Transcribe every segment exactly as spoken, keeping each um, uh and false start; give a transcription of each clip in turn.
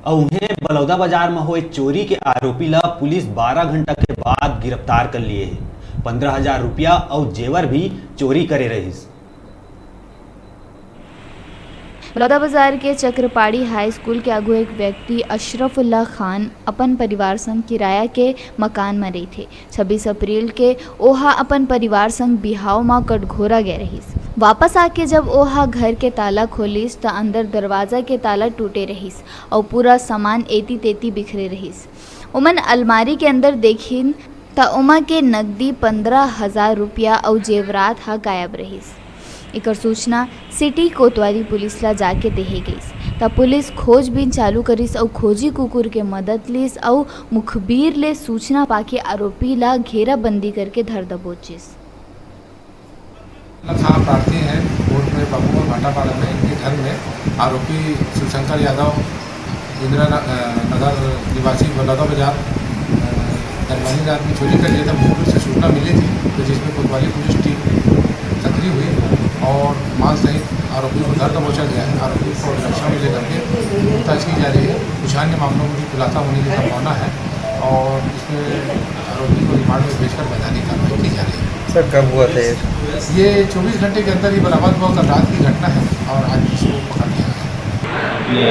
अउ उहें, बलौदा बाजार म होए चोरी के आरोपी ल पुलिस बारह घंटा के बाद गिरफ्तार कर लिए हे। पंद्रह हजार रुपया अउ जेवर भी चोरी करे रहिस। बलौदा बाजार के चक्रपाड़ी हाई स्कूल के आगू एक व्यक्ति अशरफुल्ला खान अपन परिवार संग किराया के मकान म रहिथे। छब्बीस अप्रैल के ओहा अपन परिवार संग बिहाव म कटघोरा गए रहिस। वापस आके जब ओहा घर के ताला खोलिस, त अंदर दरवाजा के ताला टूटे रहिस अउ पूरा सामान एती-तेती बिखरे रहिस। ओमन अलमारी के अंदर देखिन, त ओमा के नकदी पंद्रह हजार रुपया अउ जेवरात ह गायब रहिस। एकर सूचना सिटी कोतवाली पुलिस ला जाके देहे गइस, त पुलिस खोजबीन चालू करिस अउ खोजी कुकुर के मदद लिस अउ मुखबिर ले सूचना पाके आरोपी ला घेराबंदी करके धर दबोचिस। खां प्रार्थी हैं, कोर्ट में बाबू और भाटापारा में इनके घर में आरोपी शिवशंकर यादव, इंदिरा न-, अ, नगर निवासी बलौदा बाजार, अ, दरमियानी रात में चोरी कर लिया था। मुखबिर से सूचना मिली थी, तो जिसमें कोतवाली पुलिस टीम सक्रिय हुई और माल सहित आरोपी को घर दबोचा गया है। आरोपी को सुरक्षा में लेकर के पूछताछ की जा रही है। कुछ अन्य मामलों में भी खुलासा होने की संभावना है और इसमें आरोपी को रिमांड में भेजकर वैधानिक कार्रवाई की जा रही है। सर, कब हुआ था ये? ये चौबीस घंटे के अंदर ही बरामद हुआ, कल रात की घटना है और आज इसको पकड़ लिया गया। अपने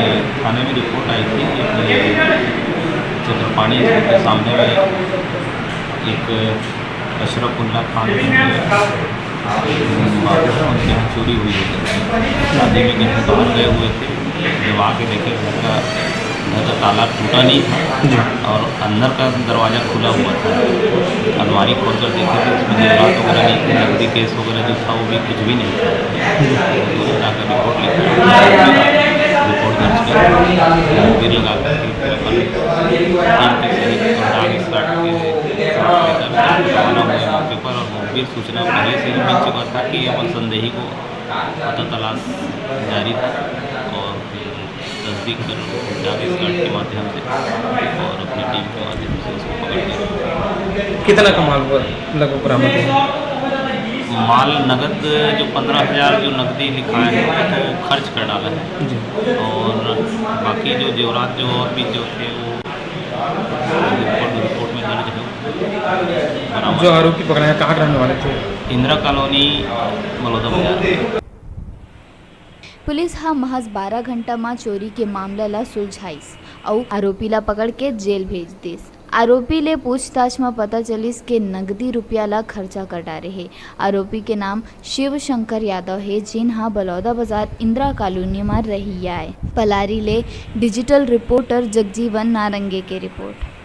थाने में रिपोर्ट आई थी कि अपने चंद्रपाणी स्कूल के सामने में एक अशरफुल्ला खान करके बाबू, उनके यहाँ चोरी हुई है। शादी में कहीं बाहर गए हुए थे, जब आके देखे, घर का, घर का ताला टूटा नहीं था जी। और अंदर का दरवाज़ा खुला हुआ था। अलमारी खोल कर देखे तो उसमें जेवरात वगैरह नहीं थे, नकदी केस वगैरह जो था वो भी कुछ भी नहीं था। तो जाकर रिपोर्ट लिखा, रिपोर्ट दर्ज कर मुखबिर लगा करके पूरा टीम के सहित और डॉग स्क्वाड के साथ लेकर रवाना हुए मौके पर। और मुखबिर सूचना पहले से ही मिल चुका था कि अपन संदेही को पता तलाश जारी था और फिर तस्दीक कर डॉग स्क्वाड के माध्यम से और अपनी टीम के माध्यम से उसको पकड़ लिया। कितना का माल हुआ लगभग बरामद हुआ? माल नगद जो पंद्रह हजार जो नकदी लिखा है, वो खर्च कर डाला है जी। और बाकी जो जेवरात जो और भी जो थे, वो रिपोर्ट, रिपोर्ट में दर्ज है। बरामद। जो आरोपी पकड़े हैं, कहाँ के रहने वाले थे? इंदिरा कॉलोनी, बलौदा बाजार। पुलिस ह महज बारह घंटा म चोरी के मामला ल सुलझाइस अउ आरोपी ल पकड़ के जेल भेज दिस। आरोपी ले पूछताछ म पता चलिस के नगदी रुपया ल खर्चा कर डारे हे। आरोपी के नाम शिव शंकर यादव हे, जेन ह बलौदा बाजार इंदिरा कॉलोनी म रहइया आय। पलारी ले डिजिटल रिपोर्टर जगजीवन नारंगे के रिपोर्ट।